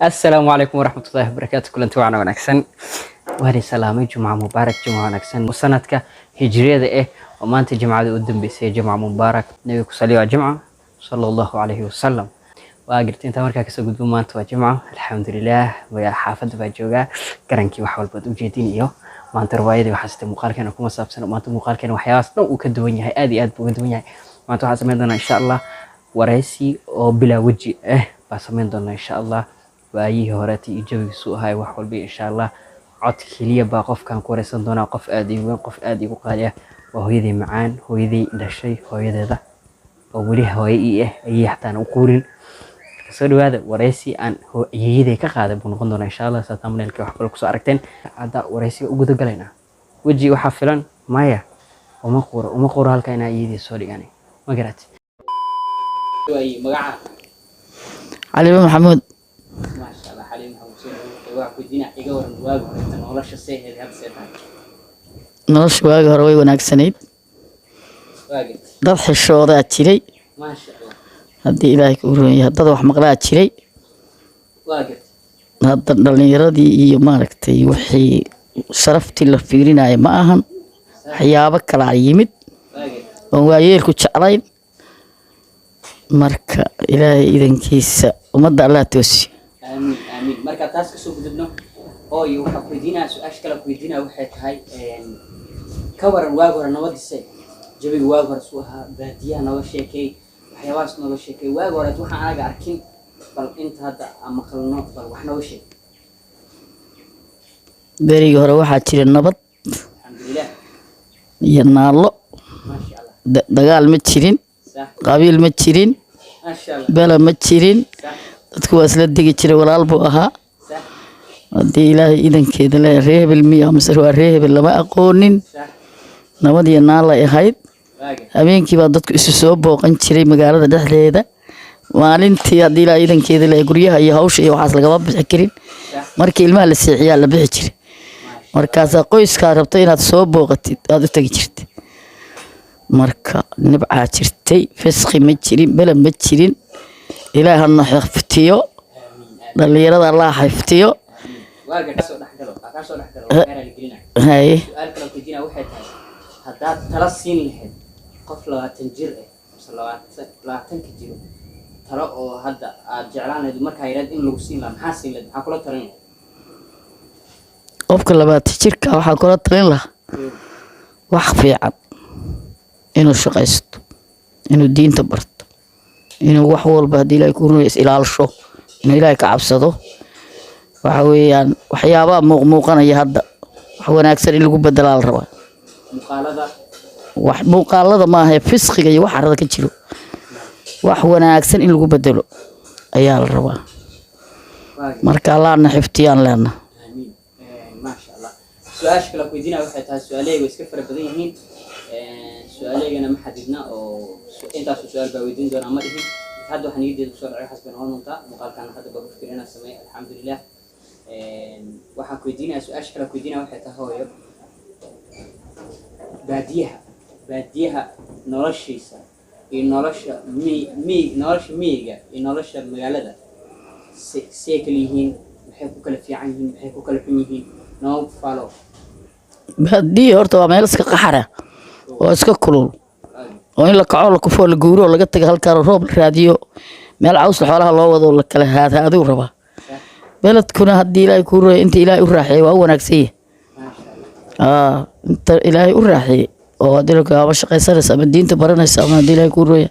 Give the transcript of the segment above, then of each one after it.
Assalaamu calaykum waraxmatullaahi wabarakaatu. Kulanti wacna wanaagsan, waana salaamay. Jumca mubaarak, jumca wanaagsan. Sanadka hijriyada oo maanta jimcada u dambeysay, jumca mubaarak. Nabiga ku saliya, waa jimca, sala Allahu calayhi wasalam. Waa gartay. Intaa markaa kasoo gudbo, maanta waa jimco, alxamdulilah. Xaafadda baa joogaa, garankii wax walbaad ujeedin iyo maanta riwaayadii waxaa sitay. Muuqaalkeena kuma saabsan maanta. Muuqaalkeena waxyaabahaas dhan uu ka duwan yahay, aad iyo aad buu uga duwan yahay. Maanta waxaan samayn doonaa, insha Allah, waraysi oo bilaa weji ah baa samayn doonaa, insha Allah. Waayihii horeeta iyo jawigiisu ahay, wax walba, insha Allah. Cod keliya baa qofkan ku wareysan doonaa, qof aad iigu weyn, qof aad iigu qaali ah. Waa hooyadii macaan, hooyadii dhashay hooyadeeda oo weli hooye ii ah, ayay xataan u quurin. Marka soo dhawaada, wareysi aan ayeeyaday ka qaaday buu noqon doonaa, insha Allah. Saa thumbnailka wax kale kusoo aragteen. Hadda wareysiga u guda galaynaa. Weji waxaa filan maya, uma quro, uma quro halka inaa ayeeyadii soo dhigan. Ma garat magaca? Xaliimo Maxamuud. Maasha Allah, Xaliim Maxamuud, soo dhawow. Waa weydiina, iga waran waagi horeeta nolosha see ahayd, hadda see tahay? Nolosha waagi hore way wanaagsanayd. Waa gartay. Dad xishoodaa jiray. Maasha Allah. Haddii Ilaahay ku roon yahay, dad wax maqlaa jiray. Waa gartay. Hadda dhallinyaradii iyo maaragtay wixii sharaftii la fiirinaya ma ahan, waxyaabo kalaa yimid Waa gartay. oon waayeelku jeclayn. Marka Ilaahay idankiisa ummadda Allah toosiyo. Aamiin, aamiin. Marka taas kasoo gudubno, hooyo, waxaa ku weydiinaya su-aasha kale ku weydiinaya waxay tahay, ka waran waagi hore nabadise, jawiga waagi hore suu ahaa, baadiyaha nooga sheekay, waxyaabahaas nooga sheekay. Waagi hore waxaan anaga arkin, bal inta hadda aan maqalno, bal wax nooga sheeg. Berigii hore waxaa jira nabad Alxamdulilah. iyo naallo. Maasha Allah. Dagaal ma jirin, qabiil ma jirin, Maasha Allah. bela ma jirin. Dadku waa isla degi jiray, walaal buu ahaa. Haddii Ilaahay idankeeda le, ree hebel miya mise waa ree hebel lama aqoonin. Nabad iyo naalay ahayd. Habeenkii baa dadku isu soo booqan jiray magaalada dhexdeeda. Maalintii, haddii Ilaahay idankeeda le, guryaha iyo hawsha iyo waxaas lagama bixi karin. Markii ilmaha la seexiyaa la bixi jiray. Markaasaa qoyskaa rabta inaad soo booqatid aada u tegi jirtay. Marka nibcaa jirtay, fisqi ma jirin, bele ma jirin. Ilaah hana xiftiyo, dhallinyarada Allah xiftiyo. Waaga kasoo dhexgalo, aa kasoo dhexgalo, waa kaa raaligelina. Haye. Su-aal kale weydiina waxay tahay, haddaad tala siin lahayd qof 20 jir ah mise 20-ka jiro, talo oo hadda aad jeclaan lahayd markaa yaraad in lagu siin lahaa, maxaa siin lahayd, maxaa kula talin lahayd? Qofka 20 jirka waxaa kula talin lahaa wax fiican: inuu shaqaysto, inuu diinta barto, inuu wax walba, haddii Ilaahay ku rumeeyo, is ilaalsho, inuu Ilaahay ka cabsado. Waxa weeyaan waxyaabaha muuqmuuqanaya hadda, wax wanaagsan in lagu bedelaa la rabaa. Muuqaalada? Wax muuqaalada maaha, fisqiga iyo wax carada ka jiro, wax wanaagsan in lagu bedelo ayaa la rabaa. Marka Allahna xifdiyaan leena. Aamiin. Maasha Allah. Su-aasha kale ku weydiinaya waxay tahay, su-aalahayga way iska fara badan yihiin, su-aalahaygana ma xadidna oo intaasoo su-aal baa weydiin doonaa ma dhihin. Marka hadda waxaa niyaddeeda kusoo dhacay, waxaas bay noqon doontaa. Muuqaalkan hadda baa ku fikir inaan sameeyo, alxamdulilah. Waxaan ku weydiinaya, su-aasha kale ku weydiinaya waxay tahay, hooyo, baadiyaha noloshiisa iyo nolosha mi mi nolosha miyiga iyo nolosha magaalada see kala yihiin? Maxay ku kala fiican yihiin, maxay ku kala xun yihiin? Noo falo. Baadiyi horta waa meel iska qaxara oo iska kulul, oo in la kaco, la kufoo, la guuro oo laga tago halkaan, roob la raadiyo, meel cawsla xoolaha loo wado, la kala haadhaaduu rabaa. Beledkuna, haddii Ilaahay kuu royo, inta Ilaahay u raaxeeyey waa u wanaagsan yahay. Maasha Allah. Inta Ilaahay u raaxeeyey oo haddii ama shaqaysanaysa ama diinta baranaysa ama haddii Ilaahay kuu roya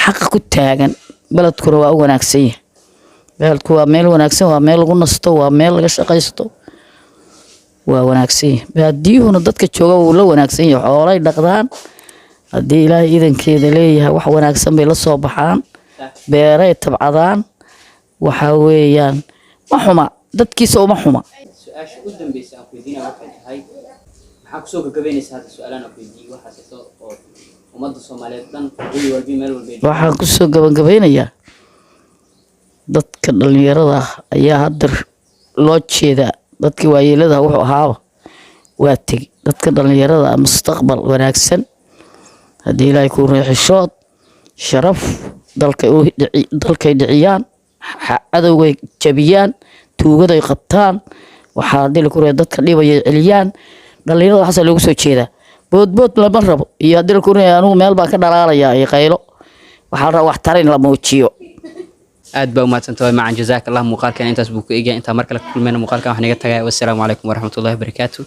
xaqa ku taagan, beledkuna waa u wanaagsan yahay. Beledku waa meel wanaagsan, waa meel lagu nasto, waa meel laga shaqaysto, waa wanaagsan yahay. Baadiyuhuna dadka jooga wuu la wanaagsan yahay. Xoolay dhaqdaan, haddii Ilaahay idankeeda leeyahay, wax wanaagsan bay la soo baxaan, beeray tabcadaan. Waxa weeyaan ma xuma, dadkiisa uma xuma. Su-aasha u dambeysa aan ku weydiinaya waxay tahay, maxaa kusoo gagabeynaysa hadda su-aalaan aan ku weydiiyey waxaasito oo ummadda Soomaaliyeed dhan guri walbi meel walba ay joogaan? Waxaan kusoo gabagabeynayaa, dadka dhalinyarada ah ayaa hadda loo jeedaa. Dadkii waayeelada wuxuu ahaaba waa tegi. Dadka dhalinyarada ah mustaqbal wanaagsan, haddii Ilaahay kuu reexishood, sharaf dalkay dhiciyaan. Cadowgay jabiyaan, tuugaday qabtaan, waxaa haddii la kureeya dadka dhibaya celiyaan. Dhallinyarada waxaasaa loogu soo jeedaa. Boodbood lama rabo iyo haddii la kureeya anugu meel baan ka dhalaalayaa iyo qaylo. Waxaa la rabaa wax tarin la muujiyo. Aad baa umahadsantahay macan, jazaak Allah. Muuqaalkan intaas buu ku egyahay. Intaa mar kale ka kulmayna muuqaalkan wax naga tagaya. Wassalaamu calaykum waraxmatullahi wabarakaatu.